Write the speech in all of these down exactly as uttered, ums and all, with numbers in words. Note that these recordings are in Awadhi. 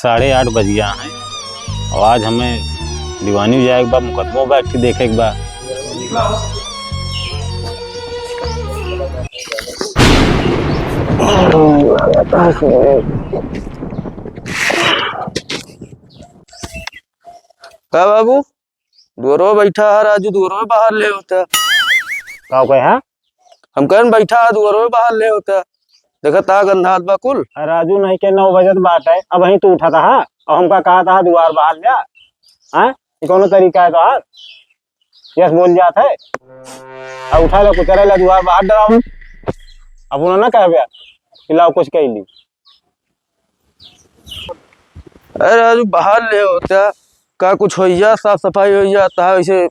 साढ़े आठ बज गया है और आज हमें दीवानी जाए के बा, मुकदमो बा, एक ठे देखे के बा। का बाबू, दुअरवा बैठा है राजू, दुअरवा बाहर ले होता। का कहे है? हम कहन बैठा है, दुअरवा बाहर ले होता। देखा ता गंधात बा कुल। अरे राजू, नहीं के नौ बजत बाटे, अबहीं तू उठा था, और हमका कहा था दुआर बाहर ले। हाँ, ये कौनो तरीका है तोहार? यस बोल जात है, और उठा ले, कुचरे ले, दुआर बाहर डरावन। अब उन्होंने ना कह कि लाओ कुछ कह ली। अरे राजू, बाहर ले होता, का कुछ होइया, साफ सफाई होइया, ता वैसे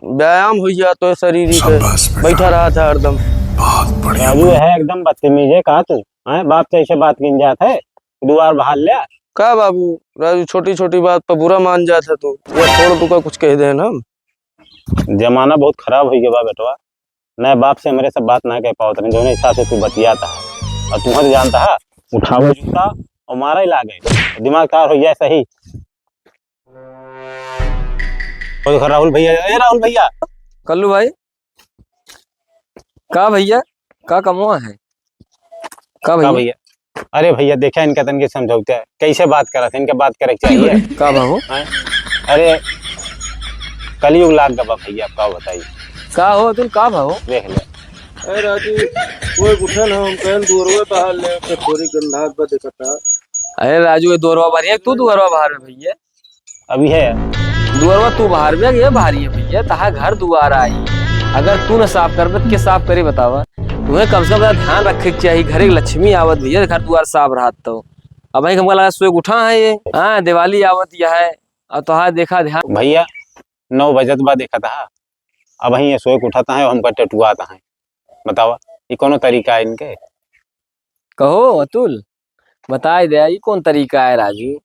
व्यायाम होइया तो शरीर के शाबाश बेटा। बैठा रहा था हरदम। बहुत बढ़िया। राजू है एकदम बदतमीज है, का तू, हैं? बाप से ऐसे बात गिन जात है, दुआर बाहर ले। का बाबू, राजू छोटी छोटी बात पर बुरा मान जात है तू, या छोड़ तू का कुछ कह दे ना। जमाना बहुत खराब हो गया बा बेटवा, नए बाप से हमरे सब बात ना कह पावत रहे, जौने हिसाब से तू बतियाता है। और तुम्हें तो जानता है, उठावे जूता और मारा ही लागे, दिमाग तार हो जाए सही। और देखो राहुल भैया, ए राहुल भैया। कल्लू भाई, का भैया, का कमवा है? का का भैया? भैया? अरे भैया, देखा इनका तनके समझौते हैं, कैसे बात करत है, इनके बात करे के चाहिए। का भाव? हैं? अरे कलयुग लाग गवा भैया, अब का बताई? का हो अतुल, का भाव? देख ले। अरे राजू, कोई उठल हो, हम कहन दुअरवा बाहर ले, तो थोड़ी गंधात बा देखता। अरे राजू, ये दुअरवा बाहर है, तू दुअरवा बाहर में भैया। अभी है। दुअरवा तू बाहर में, ये बाहर ही है भैया, तहा घर दुआर आई। अगर तू न साफ करबे, तो के साफ करी बतावा? तुम्हें कम से कम ध्यान रखे के चाहिए, घर एक लक्ष्मी आवत भैया, घर दुआर साफ रहत तो। अब भाई हमका लगा सोए के उठा है ये, हाँ, दिवाली आवत यह है, और तोहार देखा ध्यान। भैया, नौ बजत बा देखत हा, अबहीं ये सोए के उठत है, हमका टटुआत है, बतावा, ये कौनो तरीका है इनके? कहो अतुल, बताए दे, ई कौन तरीका है राजू?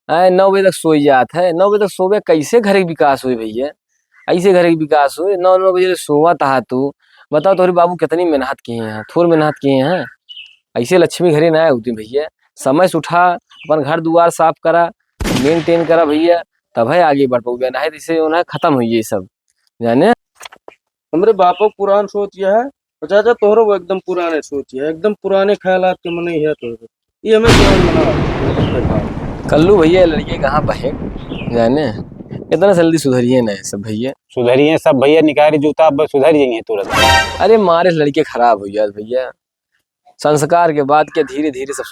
आए, नौ बजे तक सोई जात है, नौ बजे तक सोवे, कैसे घर के विकास होई भैया? ऐसे घर के विकास होई? नौ, नौ बजे ले सोवत हा तू। बताओ, तोहरे बाबू कितनी मेहनत किए हैं, थोर मेहनत किए हैं। ऐसे लक्ष्मी घरे ना होती भैया। समय से उठा, अपन घर दुआर साफ करा, maintain करा भैया, तब है आगे बढ़ पाओगे, नहीं तो इसे जो है खत्म होई ये सब, जाने। हमरे बापो पुरान सोच यह है, और चाचा तोहरो वो एकदम पुराने सोच यह है, एकदम पुराने ख्यालात के मनई है तोहरो। ये हमें समझ में ना आवे। कल्लू भैया, ये लड़के कहाँ बहे, जाने, इतना जल्दी सुधरिए ना ये सब भैया। सुधरिए सब भैया, निकारी जूता अब सुधर जाइए तुरंत। अरे मारे लड़के खराब हो जात भैया, संस्कार के बाद के धीरे धीरे सब सुधर